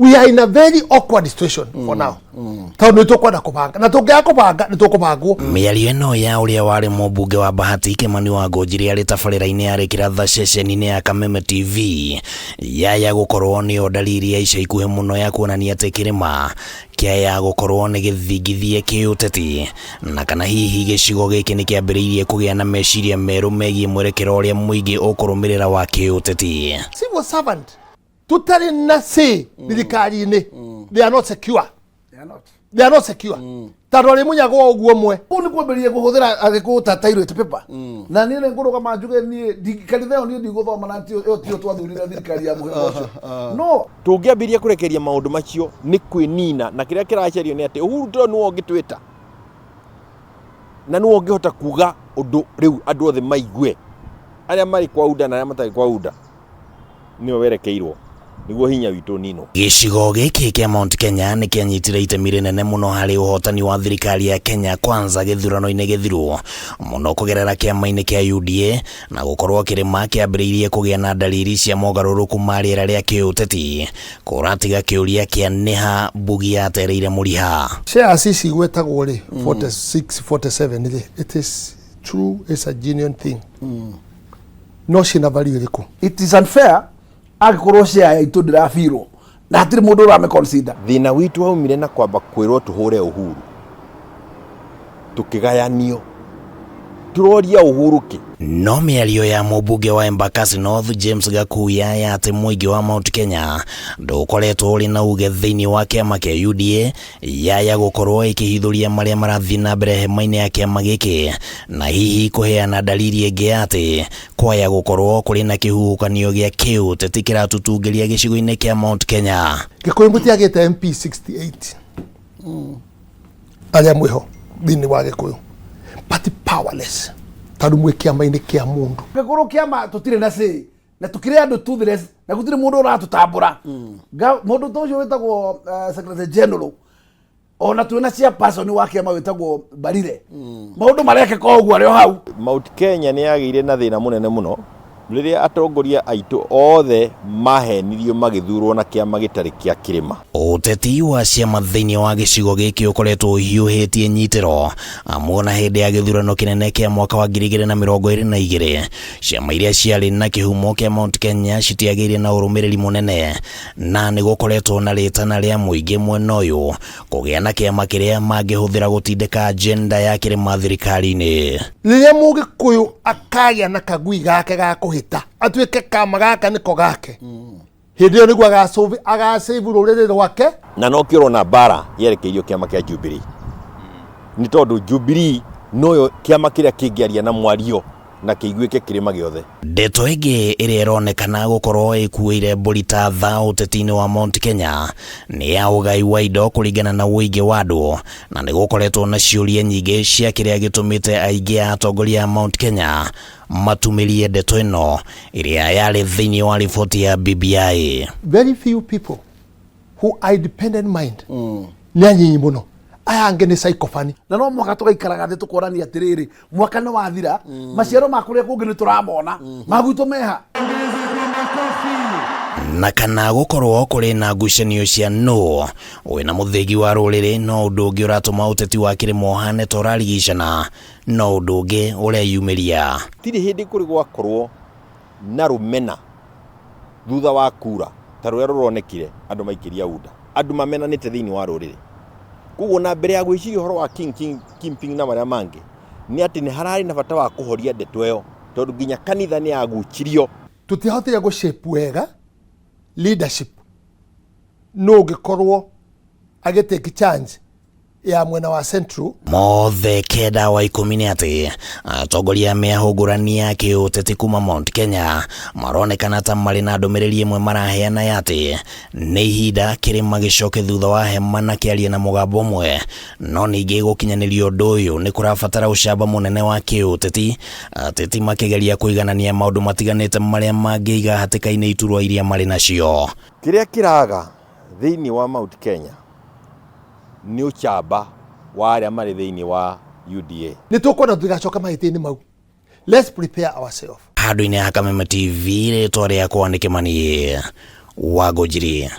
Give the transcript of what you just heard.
We are in a very awkward situation for now, tondũ nĩ tũkwenda kũbanga, na tũngĩaga kũbanga nĩ tũkũbangwo. Mĩario ĩno ya ũrĩa warĩ mũmbunge wa Bahati Kĩmani wa Ngũnjiri arĩ tabarĩra-inĩ ya Rĩkĩra Tha ceceni-inĩ ya Kameme TV yaya gũkorwo nĩyo ndariri ya ica ikuhĩ mũno ya kuonania atĩ kĩrĩma kĩa gũkorwo nĩ gĩthingithie kĩũteti, na kana hihi gĩcigo gĩkĩ nĩ kĩambĩrĩirie kũgĩa na meciria merũ megiĩ mwerekera ũrĩa mũingĩ ũkũrũmĩrĩra wa kĩũteti. Civil servant tutarĩ na say thirikari-inĩ, they are not secure. They are not. They are not secure, tondũ arĩmunyagwo ũguo mwe. Kũu nĩ kwambĩrĩria kũhũthĩra Agĩkũyũ ta toilet paper, na niĩ nĩ ngũrũgama njuge niĩ kanitha ĩyo niĩ ndigũthoma, na ĩyo tiyo twathurire thirikari ya mũhĩrĩga ũcio no. Tũngĩambĩrĩria kũrekereria maũndũ macio nĩ kwĩnina, na kĩrĩa kĩracario nĩ atĩ Uhuru to nĩwe ũngĩtwĩta na nĩwe ũngĩhota kuga ũndũ rĩu andũ othe maigue, arĩa marĩ kwa UDA na arĩa matarĩ kwa UDA, nĩwe werekeirwo nĩguo hinya witũ ninwo. Gĩcigo gĩkĩ kĩa Mount Kenya nĩ kĩanyitire itemi rĩnene mũno harĩ ũhotani wa thirikari ya Kenya Kwanza gĩthurano-inĩ gĩthiru mũno kũgerera kĩama-inĩ kĩa UDA, na gũkorwo kĩrĩma kĩambĩrĩirie kũgĩa na ndariri cia mogarũrũku ma rĩera rĩa kĩũteti kũratiga kĩũria kĩa nĩha mbugi yatereire mũriha. Shares ici gwetagwo rĩ 46 47 rĩ, it is true, it's a genuine thing, no ciĩna value ĩrĩkũ? It is unfair angĩkorwo share itũ ndĩrabirwo na hatirĩ mũndũ ũrame consider. Thĩna witũ waumire na kwamba kwĩrwo tũhũre Uhuru, tũkĩgayanio, tũroria Uhuru kĩ. No mĩario ya mũmbunge wa Embakasi North James Gakuya ya atĩ mũingĩ wa Mount Kenya ndũkoretwo ũrĩ na uge thĩinĩ wa kĩama kĩa UDA yaya gũkorwo ĩkĩhithũria marĩa marathiĩ na mbere hema-inĩ ya kĩama gĩkĩ, na hihi kũheana ndariri ĩngĩ ya atĩ kwaya gũkorwo kũrĩ na kĩhuhũkanio gĩa kĩũteti kĩratutungĩria gĩcigo-inĩ kĩa Mount Kenya. Gĩkũyũ mũtiagĩte MP 68 arĩa mwĩho thĩinĩ wa Gĩkũyũ, but powerless tondũ mwĩ kĩama-inĩ kĩa mũndũ. Gĩkũrũ kĩama tũtirĩ na say na tũkĩrĩ andũ toothless, na gũtirĩ mũndũ ũratũtambũra. Mũndũ ta ũcio wĩtagwo secretary general, ona twĩna chairperson wa kĩama wĩtagwo Barire, maũndũ marekĩka o ũguo arĩ o hau. Mount Kenya nĩ yagĩire na thĩna mũnene mũno rĩrĩa atongoria aitũ othe mahenirio magĩthurwo na kĩama gĩtarĩ kĩa kĩrĩma. Ũteti wa ciama thĩinĩ wa gĩcigo gĩkĩ ũkoretwo ũhiũhĩtie nyitĩro, amu ona hĩndĩ ya gĩthurano kĩnene kĩa mwaka wa 2022, ciama iria ciarĩ na kĩhumo kĩa Mount Kenya citiagĩire na ũrũmĩrĩri mũnene, na nĩ gũkoretwo na rĩtana rĩa mũingĩ mwena ũyũ kũgĩa na kĩama kĩrĩa mangĩhũthĩra gũtindĩka agenda ya kĩrĩma thirikari-inĩ. Rĩrĩa Mũgĩkũyũ akagĩa na kagui gake ga kũhĩta, atuĩke kama gaka nĩko gake, hĩndĩ ĩyo nĩguo agacĩvu rũrĩrĩ rwake. Na nokĩo ũrona mbara yerekeirio kĩama kĩa Jubilee, nĩ tondũ Jubilee noyo kĩama kĩrĩa kĩngĩaria na mwario na kĩiguĩke kĩrĩma gĩothe. Ndeto ĩngĩ ĩrĩa ĩronekana gũkorwo ĩkuĩire mbũri ta tha ũteti-inĩ wa Mount Kenya nĩ ya ũgai wa indo kũringana na ũingĩ wa andũ, na nĩ gũkoretwo na ciũria nyingĩ cia kĩrĩa gĩtũmĩte aingĩ a atongoria a Mount Kenya matumĩrie ndeto ĩno ĩrĩa yarĩ thĩinĩ wa riboti ya BBI. Very few people who are independent mind, nĩ anyinyi mũno, aya angĩ nĩ sycophant. Na no mwaka tũgaikaraga thĩ tũkonania atĩrĩrĩ, mwaka nĩ wathira, maciaro ma kũrĩa kũngĩ nĩ tũramona, magwitũ meha. Na kana gũkorwo kũrĩ na ngucanio cia nũ wĩna mũthĩgi wa rũrĩrĩ no ũndũ ũngĩ ũratũma ũteti wa kĩrĩma ũhane ta ũrarigicana, no ũndũ ũngĩ ũreyumĩria. Tirĩ hĩndĩ kũrĩ gwakorwo na rũmena thutha wa kura ta rũrĩa rũronekire andũ maikĩria UDA, andũ mamenanĩte thĩinĩ wa rũrĩrĩ. Koguo na mbere ya gwĩciria ũhoro wa king, king, kingpin na marĩa mangĩ, nĩ atĩ nĩ hararĩ na bata wa kũhoria ndeto ĩyo, tondũ nginya kanitha nĩ yagucirio. Tũtiahotire gũ shape wega leadership no ũngĩkorwo agĩtake chance ya mwena wa Central. Mothe kenda wa 10 nĩ atĩ atongoria mĩahũngũrania kĩũteti kuma Mount Kenya maronekana ta marĩ na ndũmĩrĩri ĩmwe maraheana ya atĩ nĩ ihinda kĩrĩma gĩcoke thutha wa hema na kĩarie na mũgambo ũmwe, no ningĩ gũkinyanĩria ũndũ ũyũ nĩ kũrabatara ũcamba mũnene wa kĩũteti, ateti makĩgeria kũiganania maũndũ matiganĩte marĩa mangĩiga hatĩka-inĩ iturwa iria marĩ nacio. Kĩrĩa kĩraga thĩinĩ wa Mount Kenya nĩ ũcamba wa arĩa marĩ thĩinĩ wa UDA. Nĩ tũkwenda tũtigacoka mahĩtia-inĩ mau. Let's prepare ourselves. Handũ-inĩ ha Kameme TV, rĩtwa rĩakwa nĩ Kĩmani wa Ngũnjiri.